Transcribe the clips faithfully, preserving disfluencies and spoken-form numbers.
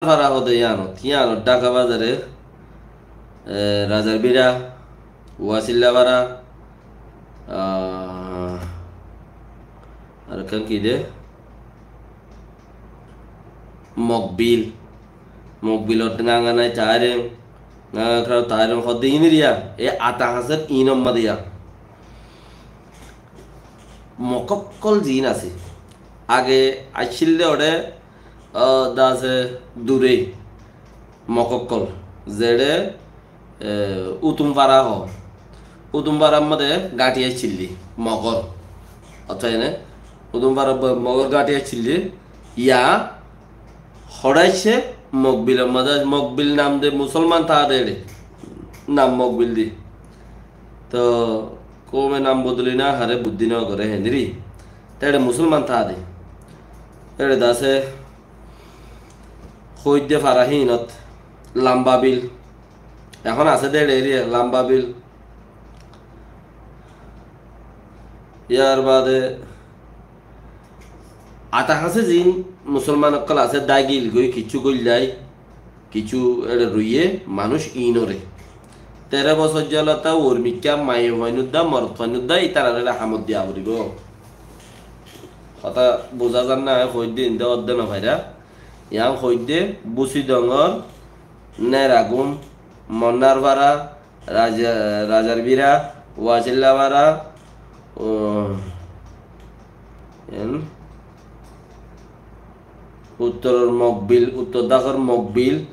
Fara hoó de yíanot, yíanot Dhaka bazare, e, Razar Bira, Wasilla Fara, ah, ar ekkán ki de? Mokbil. Mokbilot Nganganai Taireng, Ngangakrau Taireng hoó de iniriya, e Ata Hañsor inor mazé yían. Mok ókkol ziín asé. Age accíl de óre, ah, de asé dure Mok ókkol. Zeçé, e, Utum Fara hoó. Utum Farar mazé gáñthi accíl de Mogor. Ótoi ene, Utum Farar bo-, Mogor gáñthi accíl de. Yá hoçé aiccé Mokbilor mazé, Mokbil nam de Musolman táa de eçé. Nam Mokbil de. Toh koume nam bodoli no fare, buddí no gore héndiri. Te eçé Musolman táa de. Eçé de asé hoóidde fara híinot Lamba Bil. Ehón asé de eçé eriya Lamba Bil. Yar bade Ata Hañse ziín Musolman ókkol asé, dagil goi, kissú goillai, kissú eçe ruiye manúic iínoré. Teró bosóijja lóta uor mikká maiyafuain uddá, morotfuain uddá, ítararé eçe hamot diya foribó. Hotá buzá zar né, hoóidde inde ódde no fairá. Yián hoóidde Busidongor, Neragum, Monnarfara, Raja-, Razarbira, Wasillafara, o, en, uttoror Mokbil, uttor dakor Mokbil,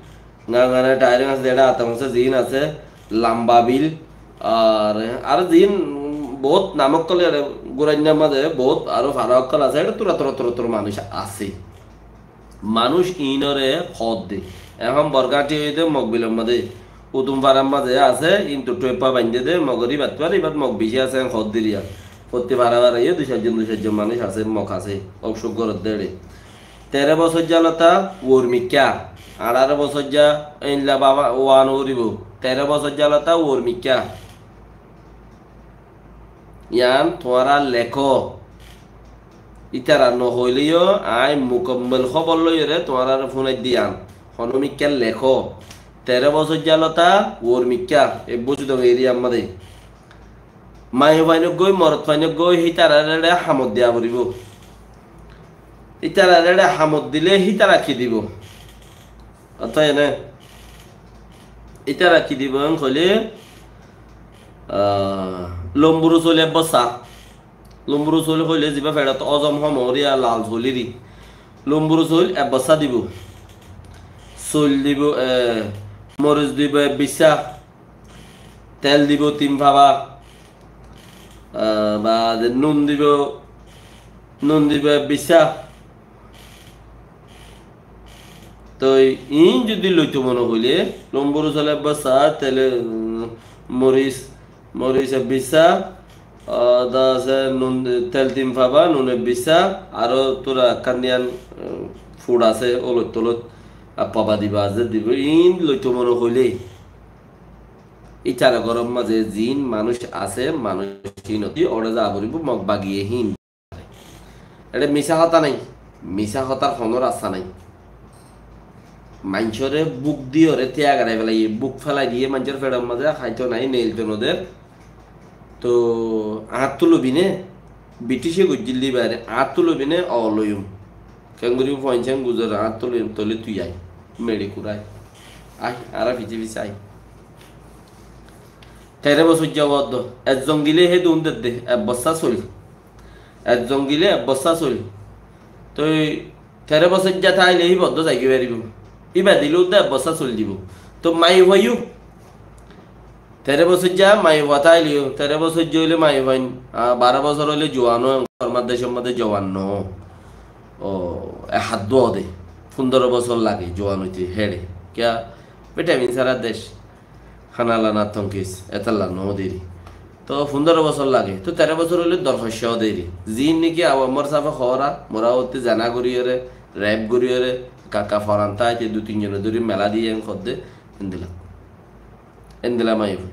Ngangana Taireng asé, zeçé Ata Hañse ziín asé, Lamba Bil, ar, ar ziín bout nam ókkol, eçe gurainnar mazé bout aró fara ókkol asé, eçe tura tura tura tura manúic asé. Manúic iínoré hoódde. Ehón Borgáñthi óiye dé Mokbilor mazé. Utum farar mazé asé, kintu thueppa baindé dé, Mogor íbat far, íbat Mok beci asé, en hoódde riya. Fottí fara fara óiye dui sairjon, dui sairjon manúic asé, Mok asé. Óuk sóuk goródde eçé. Teró bosóijja lóta uor mikká. Añçáro bosóijja einlla baba uan uoribó. Teró bosóijja lóta uor mikká. Yián tuáñra lekó. Ítara nohoileyó aññí mukammel hóbor loiyóre tuáñrare fúnaidde yián. Honó mikká lekó. Teró bosóijja lóta uor mikká, e Busidong eriyar mazé. Maiyafuain uggúa, morotfuain uggúa, hítararé eçe hamot diya foribó. Ítararé eçe hamot dilé hítara ki dibó? Ótoi ene, ítara ki dibó en hoilé, ah, lomburu soil ek bossá. Lomburu soil hoilé zibá feçot ozom hom óriya lal soil eri. Lomburu soil ek bossá dibó. Soil dibó, eh, moris dibó ek bissá. Tel dibó tin faba. Ah, baade nun dibó, nun dibó ek bissá. Toi iín zodi loito mone hoilé, lomburu soil ek bossá, tele, mm, moris, moris ek bissá, ah, de asé nun, tel tin faba, nun ek bissá, aró tura ekkán diyan, eh, fur asé, ólot tólot, ar faba diba asé, dibó, iín loito mone hoilé. Ítara góror mazé ziín manúic asé, manúic híinot óre za foribó, Mok bagiye híin. Eçé misá hotá nái, misá hotár honó rasta nái. Maincóre búk diyóre tiya garai félaiye, búk félai diyé maincór feçor mazé háito nái, neilto noder. Toh añáttu loibine, Britice goijjíl de ibáre, añáttu loibine, o loiyum. Kengori fuain cen guzor añáttu loiyum, toile tui ai, meçi kurai. Ai, añára fise fise ai. Teró bosóijja uoddó, ezzon gilé hé dun dedde, ek bossá soil. Ezzon gilé ek bossá soil. Toi teró bosóijja táile híba uddó zaigói faribó. Híba dile uddó ek bossá soil dibó. Toi maiyafua yó teró bosóijja, maiyafua táile yó teró bosóijja óile maiyafuain, ah, baró bosór óile juan ó, gormar decór mazé juan no. O, e hát dúa de. Fundoro bosór lage juan óite héçe. Kiyá? Vitamin sára dec. Hána lana tonkis, etalla no deri. Toh fundoro bosór lage, toh teró bosór óile dorhosha deri. Ziín niki Awamor sáfe hoóra, mora ótte zena goríyore, rep goríyore, kaka foran táite dui tin zone dóri mela diye en hoódde, endilla. Endilla maiyafua.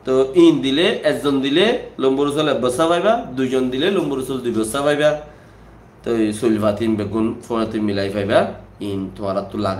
Toh iín dile, ezzon dile, lomburu soil ek bossá faiba, duizon dile, lomburu soil dui bossá faiba. Toi soil fati iín beggún fúnati milai faiba, iín tuáñrattu lage.